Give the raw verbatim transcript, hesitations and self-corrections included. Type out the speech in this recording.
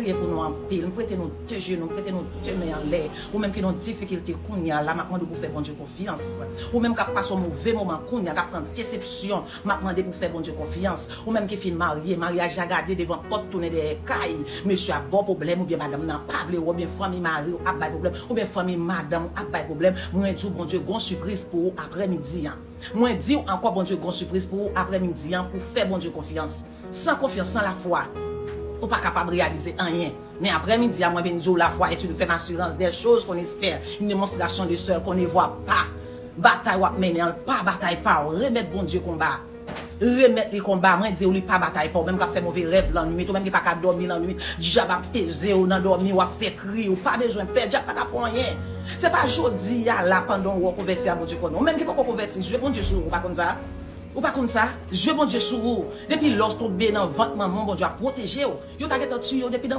Priye pou nou anpil. M prete nou de jenou, m prete nou de men anlè. Ou menm ki nan difikilte kounye a la, m ap mande w pou fè Bondye konfyans. Ou menm k ap pase yon move moman kounye a, k ap pran desepsyon, m ap mande pou fè Bondye konfyans. Ou menm ki fin marye, maryaj la gade devan pòt, tounen dèyè kay. Mesye ap ba w pwoblèm, oubyen madanm nan pa vle wè w, oubyen fanmi mari w ap bay pwoblèm, oubyen fanmi madanm w ap bay pwoblèm. Mwen di w, Bondye gon sipriz pou ou aprèmidi an. Mwen di w ankò, Bondye gon sipriz pou ou aprèmidi an, pou fè Bondye konfyans. San konfyans, san lafwa, ou pa kapab reyalize anyen. Men aprèmidi a, mwen vin di w, la foi est une ferme assurance des choses qu'on espère, une démonstration de celles qu'on ne voit pas. Batay w ap mennen an, l pa batay pa w. Remèt Bondye konba. Remèt li konba. Mwen di w, li pa batay pa w. Ou menm k ap fè move rèv lannwit, ou menm ki pa ka dòmi lannwit, dyab ap peze w nan dòmi, w ap fè kri, ou pa bezwen pè, dyab pa ka fè w anyen. Se pa jodi a la, pandan w konvèti a, Bondye konnen. Ou menm ki poko konvèti, jwe Bondye sou ou, ou pa konn sa? Ou pa konn sa? Jwe Bondye sou ou. Depi lè w tonbe nan vant manman w, Bondye ap pwoteje w. Yo ta gentan tiye w depi nan